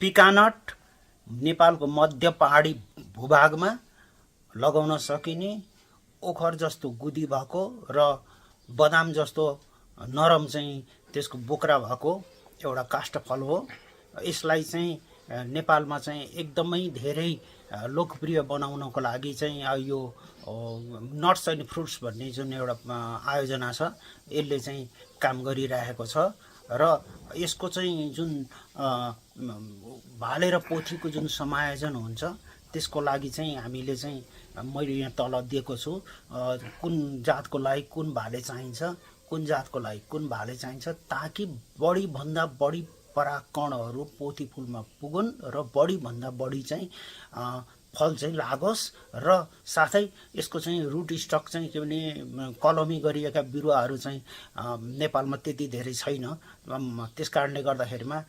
पिकानट नेपालको मध्य पहाडी भूभागमा लगाउन सकिने ओखर जस्तो गुदी भएको र बदाम जस्तो नरम चाहिँ त्यसको बोक्रा भएको एउटा काष्ठफल हो। यसलाई चाहिँ नेपालमा चाहिँ एकदमै धेरै लोकप्रिय बनाउनको लागि चाहिँ यो नट्स एन्ड फ्रुट्स भन्ने जुन एउटा आयोजना छ यसले चाहिँ काम गरिरहेको छ र यसको चाहिँ जुन भाले र पोथीको जुन समायोजन हुन्छ त्यसको लागि चाहिँ हामीले चाहिँ मैले यहाँ तल दिएको छु कुन जातको लागि कुन भाले चाहिन्छ, कुन जातको लागि कुन भाले चाहिन्छ, ताकि बढी भन्दा बढी परागकणहरू पोथी फुलमा पुगुन् र बढी भन्दा बढी चाहिँ फल चाहिँ लागोस् र साथै यसको चाहिँ रुट स्टक चाहिँ के भने कलमी गरिएका बिरुवाहरू चाहिँ नेपालमा त्यति धेरै छैन। त्यसकारणले गर्दाखेरिमा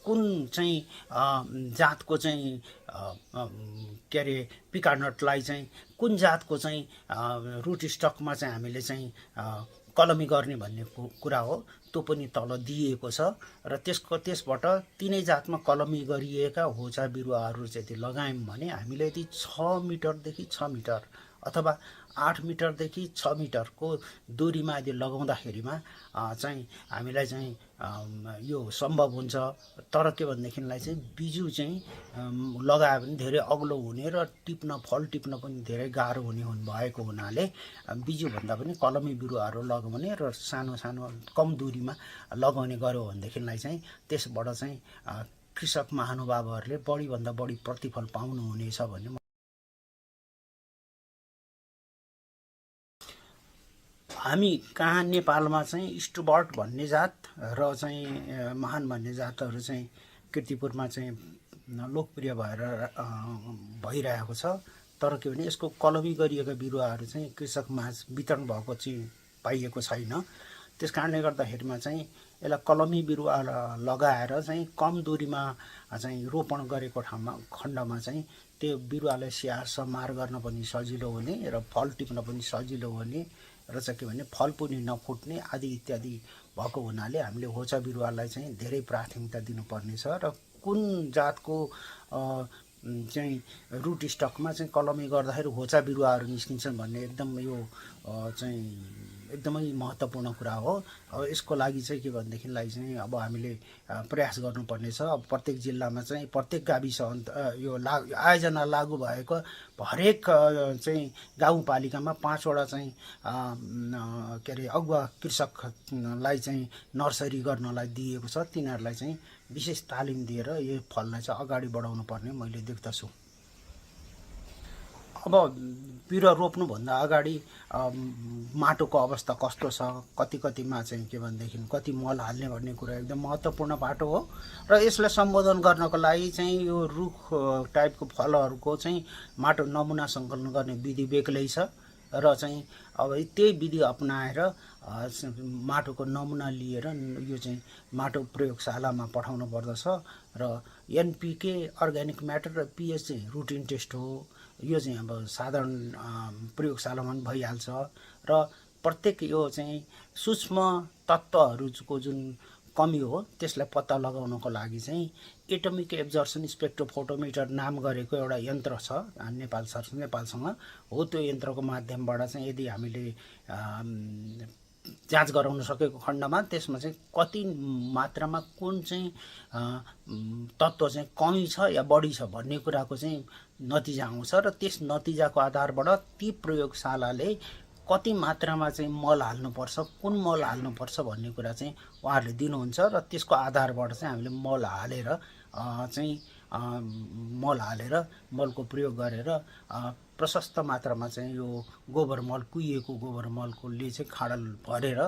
कुन चाहिँ जातको चाहिँ के अरे पिकानटलाई चाहिँ कुन जातको चाहिँ रुट स्टकमा चाहिँ हामीले चाहिँ कलमी गर्ने भन्ने कुरा हो त्यो पनि तल दिएको छ र त्यसबाट तिनै जातमा कलमी गरिएका होचा बिरुवाहरू चाहिँ लगायौँ भने हामीले यदि 6 मिटरदेखि 6 मिटर अथवा 8 मिटरदेखि 6 मिटरको दूरीमा यदि लगाउँदाखेरिमा चाहिँ हामीलाई चाहिँ यो सम्भव हुन्छ। तर के भनेदेखिलाई चाहिँ बिजु चाहिँ लगायो भने धेरै अग्लो हुने र फल टिप्न पनि धेरै गाह्रो हुने भएको हुनाले बिजुभन्दा पनि कलमी बिरुवाहरू लगाउने र सानो सानो कम दूरीमा लगाउने गर्यो भनेदेखिलाई चाहिँ त्यसबाट चाहिँ कृषक महानुभावहरूले बढीभन्दा बढी प्रतिफल पाउनुहुनेछ भन्ने हामी कहाँ नेपालमा चाहिँ स्टुबर्ट भन्ने जात र चाहिँ महान भन्ने जातहरू चाहिँ कीर्तिपुरमा चाहिँ लोकप्रिय भइरहेको छ। तर के भने यसको कलमी गरिएका बिरुवाहरू चाहिँ कृषकमा वितरण भएको चाहिँ पाइएको छैन। त्यसकारणले गर्दाखेरिमा चाहिँ यसलाई कलमी बिरुवा लगाएर चाहिँ कम दूरीमा चाहिँ रोपण गरेको खण्डमा चाहिँ त्यो बिरुवालाई स्याहार समार गर्न पनि सजिलो हुने र फल टिप्न पनि सजिलो हुने र चाहिँ के भने फल पनि नफुट्ने आदि इत्यादि भएको हुनाले हामीले होचा बिरुवालाई चाहिँ धेरै प्राथमिकता दिनुपर्नेछ र कुन जातको चाहिँ रुट स्टकमा चाहिँ कलमी गर्दाखेरि होचा बिरुवाहरू निस्किन्छन् भन्ने एकदम यो चाहिँ एकदमै महत्त्वपूर्ण कुरा हो। अब यसको लागि चाहिँ के भनेदेखिलाई चाहिँ अब हामीले प्रयास गर्नुपर्नेछ। अब प्रत्येक जिल्लामा चाहिँ प्रत्येक गाविस यो आयोजना लागू भएको हरेक चाहिँ गाउँपालिकामा 5 वटा चाहिँ के अरे अगुवा कृषकलाई चाहिँ नर्सरी गर्नलाई दिएको छ। तिनीहरूलाई चाहिँ विशेष तालिम दिएर यो फललाई चाहिँ अगाडि बढाउनु पर्ने मैले देख्दछु। अब बिरुवा रोप्नुभन्दा अगाडि माटोको अवस्था कस्तो छ, कतिमा चाहिँ के भनेदेखि कति मल हाल्ने भन्ने कुरा एकदम महत्त्वपूर्ण बाटो हो र यसलाई सम्बोधन गर्नको लागि चाहिँ यो रुख टाइपको फलहरूको चाहिँ माटो नमुना सङ्कलन गर्ने विधि बेग्लै छ र चाहिँ अब त्यही विधि अपनाएर माटोको नमुना लिएर यो चाहिँ माटो प्रयोगशालामा पठाउनु पर्दछ र एनपीके अर्ग्यानिक म्याटर र पिएच चाहिँ रुटिन टेस्ट हो। यो चाहिँ अब साधारण प्रयोगशालामा पनि भइहाल्छ र प्रत्येक यो चाहिँ सूक्ष्म तत्त्वहरूको जुन कमी हो त्यसलाई पत्ता लगाउनको लागि चाहिँ एटमिक एब्जर्सन स्पेक्ट्रोफोटोमिटर नाम गरेको एउटा यन्त्र छ नेपालसँग हो। त्यो यन्त्रको माध्यमबाट चाहिँ यदि हामीले जाँच गराउन सकेको खण्डमा त्यसमा चाहिँ कति मात्रामा कुन चाहिँ तत्त्व चाहिँ कमी छ या बढी छ भन्ने कुराको चाहिँ नतिजा आउँछ र त्यस नतिजाको आधारबाट ती प्रयोगशालाले कति मात्रामा चाहिँ मल हाल्नुपर्छ, कुन मल हाल्नुपर्छ भन्ने कुरा चाहिँ उहाँहरूले दिनुहुन्छ र त्यसको आधारबाट चाहिँ हामीले मल हालेर मलको प्रयोग गरेर प्रशस्त मात्रामा चाहिँ यो गोबर मल कुहिएको गोबर मलकोले चाहिँ खाडल भरेर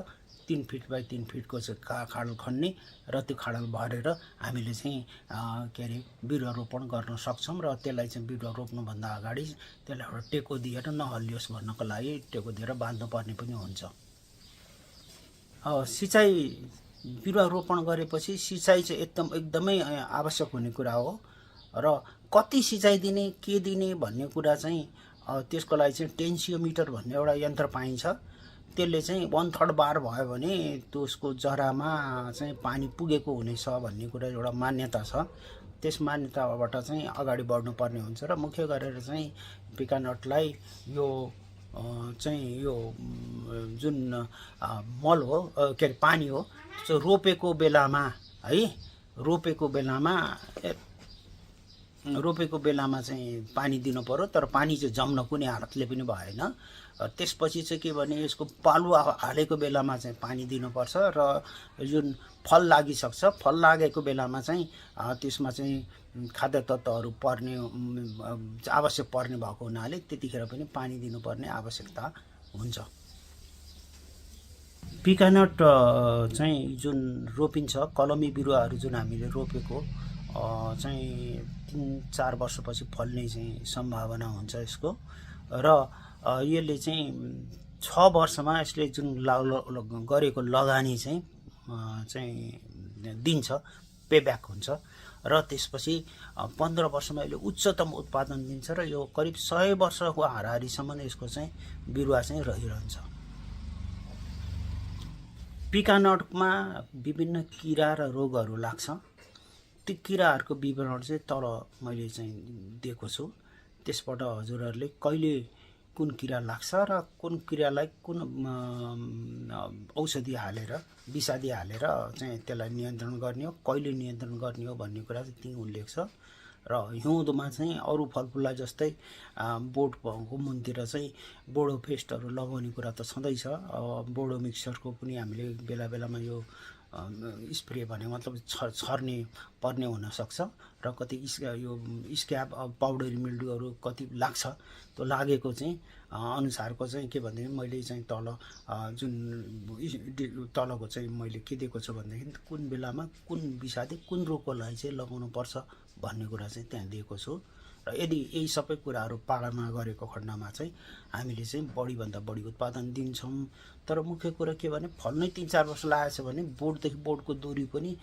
3 फिट बाई 3 फिटको चाहिँ खाडल खन्ने र त्यो खाडल भरेर हामीले चाहिँ के अरे बिरुवा रोपण गर्न सक्छौँ र त्यसलाई चाहिँ बिरुवा रोप्नुभन्दा अगाडि त्यसलाई एउटा टेको दिएर नहल्लियोस् भन्नको लागि टेको दिएर बाँध्नुपर्ने पनि हुन्छ। सिँचाइ बिरुवा रोपण गरेपछि सिँचाइ चाहिँ एकदमै आवश्यक हुने कुरा हो र कति सिँचाइ दिने के दिने भन्ने कुरा चाहिँ त्यसको लागि चाहिँ टेन्सियोमिटर भन्ने एउटा यन्त्र पाइन्छ। त्यसले चाहिँ 1/3 बार भयो भने त्यसको जरामा चाहिँ पानी पुगेको हुनेछ भन्ने कुरा एउटा मान्यता छ त्यस मान्यताबाट चाहिँ अगाडि बढ्नुपर्ने हुन्छ र मुख्य गरेर चाहिँ पिकानटलाई यो चाहिँ यो जुन मल हो के अरे पानी हो त्यो रोपेको बेलामा है रोपेको बेलामा चाहिँ पानी दिनु पर्यो, तर पानी चाहिँ जम्न कुनै हालतले पनि भएन। त्यसपछि चाहिँ के भने यसको पालुवा हालेको बेलामा चाहिँ पानी दिनुपर्छ र जुन फल लागिसक्छ, फल लागेको बेलामा चाहिँ त्यसमा चाहिँ खाद्य तत्त्वहरू पर्ने आवश्यक पर्ने भएको हुनाले त्यतिखेर पनि पानी दिनुपर्ने आवश्यकता हुन्छ। पिकानट चाहिँ जुन रोपिन्छ, कलमी बिरुवाहरू जुन हामीले रोपेको चाहिँ 3-4 वर्षपछि फल्ने चाहिँ सम्भावना हुन्छ यसको, र यसले चाहिँ 6 वर्षमा यसले जुन गरेको लगानी चाहिँ दिन्छ, पेब्याक हुन्छ र त्यसपछि 15 वर्षमा यसले उच्चतम उत्पादन दिन्छ र यो करिब 100 वर्षको हाराहारीसम्म यसको चाहिँ बिरुवा चाहिँ रहिरहन्छ। पिकानटमा विभिन्न किरा र रोगहरू लाग्छ। ती किराहरूको विवरण चाहिँ तल मैले चाहिँ दिएको छु। त्यसबाट हजुरहरूले कहिले कुन किरा लाग्छ र कुन किरालाई कुन औषधि हालेर विषादी हालेर चाहिँ त्यसलाई नियन्त्रण गर्ने हो, कहिले नियन्त्रण गर्ने हो भन्ने कुरा चाहिँ त्यही उल्लेख छ। र हिउँदोमा चाहिँ अरू फलफुललाई जस्तै बोटको मुनतिर चाहिँ बोडो पेस्टहरू लगाउने कुरा त छँदैछ। बोडो मिक्सरको पनि हामीले बेला बेलामा यो स्प्रे भने मतलब छर्ने पर्ने हुनसक्छ र कति यो स्क्याब पाउडरी मिल्ड्यूहरू कति लाग्छ। त्यो लागेको चाहिँ अनुसारको चाहिँ के भनेदेखि मैले चाहिँ तल जुन तलको चाहिँ मैले के दिएको छु भनेदेखि कुन बेलामा कुन विषादी कुन रोगको लागि चाहिँ लगाउनु पर्छ भन्ने कुरा चाहिँ त्यहाँ दिएको छु। र यदि यही सबै कुराहरू पालना गरेको खण्डमा चाहिँ हामीले चाहिँ बढीभन्दा बढी उत्पादन दिन्छौँ। तर मुख्य कुरा के भने फल्नै 3-4 वर्ष लागेछ भने बोटदेखि बोटको दूरी पनि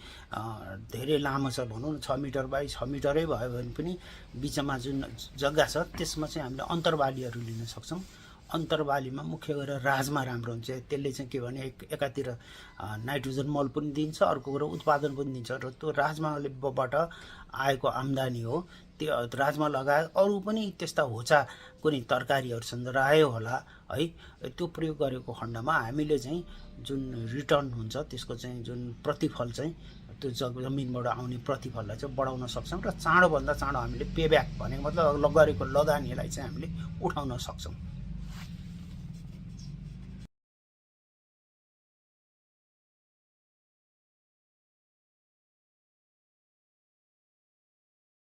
धेरै लामो छ, भनौँ न 6 मिटर बाइ 6 मिटरै भयो भने पनि बिचमा जुन जग्गा छ त्यसमा चाहिँ हामीले अन्तरबालीहरू लिन सक्छौँ। अन्तरबालीमा मुख्य गरेर राजमा राम्रो हुन्छ। त्यसले चाहिँ के भने एकातिर नाइट्रोजन मल पनि दिन्छ, अर्को कुरा उत्पादन पनि दिन्छ र त्यो राजमाबाट आएको आम्दानी हो। त्यो राजमा लगायत अरू पनि त्यस्ता होचा कुनै तरकारीहरू छन् रायो होला है, त्यो प्रयोग गरेको खण्डमा हामीले चाहिँ जुन रिटर्न हुन्छ त्यसको चाहिँ जुन प्रतिफल चाहिँ त्यो जमिनबाट आउने प्रतिफललाई चाहिँ बढाउन सक्छौँ र चाँडोभन्दा चाँडो हामीले पेब्याक भनेको मतलब गरेको लगानीलाई चाहिँ हामीले उठाउन सक्छौँ।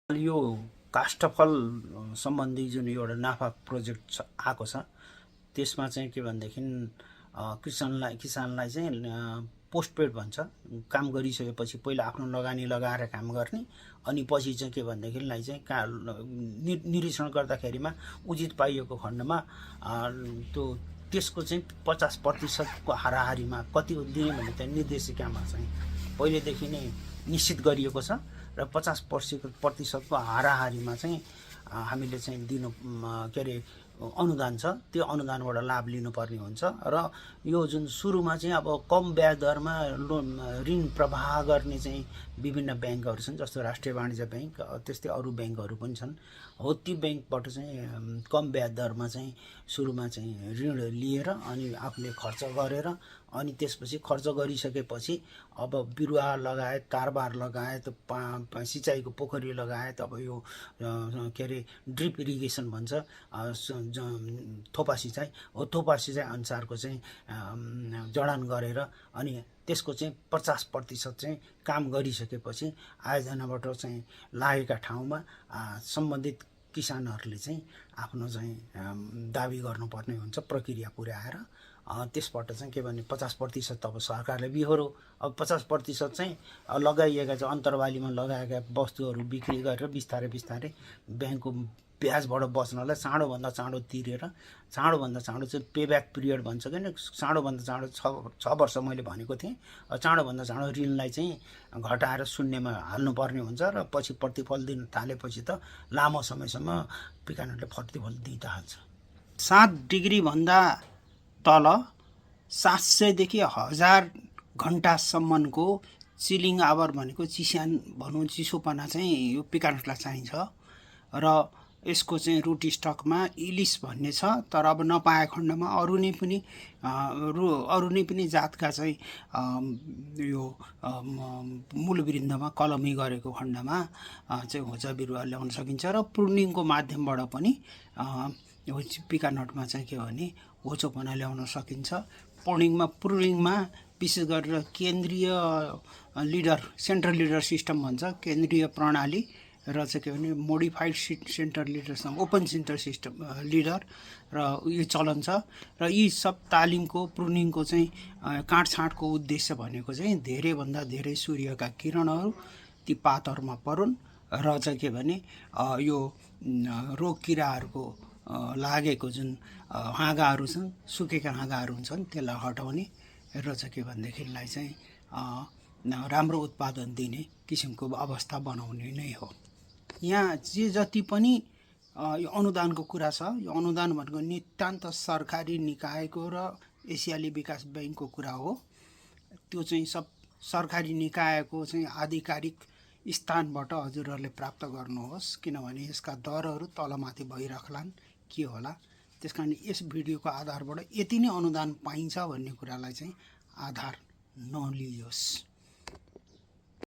यो काष्ठफल सम्बन्धी जुन एउटा नाफा प्रोजेक्ट आएको छ त्यसमा चाहिँ के भनेदेखि किसानलाई चाहिँ पोस्टपेड भन्छ। काम गरिसकेपछि पहिला आफ्नो लगानी लगाएर काम गर्ने, अनि पछि चाहिँ के भनेदेखिलाई चाहिँ निरीक्षण गर्दाखेरिमा उचित पाइएको खण्डमा त्यो त्यसको चाहिँ 50% हाराहारीमा कति दिने भन्ने चाहिँ निर्देशिकामा चाहिँ पहिलेदेखि नै निश्चित गरिएको छ र 50% हाराहारीमा चाहिँ हामीले चाहिँ दिनु के अरे अनुदान छ। त्यो अनुदानबाट लाभ लिनुपर्ने हुन्छ र यो जुन सुरुमा चाहिँ अब कम ब्याज दरमा ऋण प्रवाह गर्ने चाहिँ विभिन्न ब्याङ्कहरू छन्, जस्तो राष्ट्रिय वाणिज्य ब्याङ्क, त्यस्तै अरू ब्याङ्कहरू पनि छन्। हो ती ब्याङ्कबाट चाहिँ कम ब्याज दरमा चाहिँ सुरुमा चाहिँ ऋण लिएर अनि आफूले खर्च गरेर अनि त्यसपछि खर्च गरिसकेपछि अब बिरुवा लगायत कारबार लगायत सिँचाइको पोखरी लगायत अब यो के अरे ड्रिप इरिगेसन भन्छ थोपा सिँचाइ हो, थोपा सिँचाइ अनुसारको चाहिँ जडान गरेर अनि त्यसको चाहिँ 50% चाहिँ काम गरिसकेपछि आयोजनाबाट चाहिँ लागेका ठाउँमा सम्बन्धित किसानहरूले चाहिँ आफ्नो चाहिँ दाबी गर्नुपर्ने हुन्छ प्रक्रिया पुर्याएर। त्यसबाट चाहिँ के भने 50% अब सरकारले बिहोरो, अब 50% चाहिँ लगाइएका चाहिँ अन्तरबालीमा लगाएका वस्तुहरू बिक्री गरेर बिस्तारै बिस्तारै ब्याङ्कको ब्याजबाट बच्नलाई चाँडोभन्दा चाँडो तिरेर चाँडोभन्दा चाँडो चाहिँ पेब्याक पिरियड भन्छ कि चाँडोभन्दा चाँडो 6 वर्ष मैले भनेको थिएँ। चाँडोभन्दा चाँडो ऋणलाई चाहिँ घटाएर शून्यमा हाल्नुपर्ने हुन्छ र पछि प्रतिफल दिन थालेपछि त लामो समयसम्म पिकानटले प्रतिफल दिन थाल्छ। 7 डिग्रीभन्दा तल 700 देखि 1000 घन्टासम्मको चिलिङ आवर भनेको चिस्यान भनौँ चिसोपना चाहिँ यो पिकानटलाई चाहिन्छ र यसको चाहिँ रुट स्टकमा इलिस भन्ने छ। तर अब नपाए खण्डमा अरू नै पनि जातका चाहिँ यो मूलवृन्दमा कलमी गरेको खण्डमा चाहिँ होचा बिरुवा ल्याउन सकिन्छ र प्रुनिङको माध्यमबाट पनि पिकानटमा चाहिँ के भने होचोपना ल्याउन सकिन्छ। प्रुनिङमा विशेष गरेर केन्द्रीय लिडर सेन्ट्रल लिडर सिस्टम भन्छ, केन्द्रीय प्रणाली र चाहिँ के भने मोडिफाइड सेन्टर लिडरसँग ओपन सेन्टर सिस्टम लिडर र यो चलन छ। र यी सब तालिमको प्रुनिङको चाहिँ काटछाँटको उद्देश्य भनेको चाहिँ धेरैभन्दा धेरै सूर्यका किरणहरू ती पातहरूमा परुन् र चाहिँ के भने यो रोग किराहरूको लागेको जुन हाँगाहरू छन्, सुकेका हाँगाहरू हुन्छन्, त्यसलाई हटाउने र चाहिँ के भनेदेखिलाई चाहिँ राम्रो उत्पादन दिने किसिमको अवस्था बनाउने नै हो। यहाँ जे जति पनि यो अनुदानको कुरा छ, यो अनुदान भनेको नितान्त सरकारी निकायको र एसियाली विकास बैङ्कको कुरा हो। त्यो चाहिँ सब सरकारी निकायको चाहिँ आधिकारिक स्थानबाट हजुरहरूले प्राप्त गर्नुहोस्, किनभने यसका दरहरू तलमाथि भइरहलान् के होला। त्यसकारण यस भिडियोको आधारबाट यति नै अनुदान पाइन्छ भन्ने कुरालाई चाहिँ आधार नलियोस्।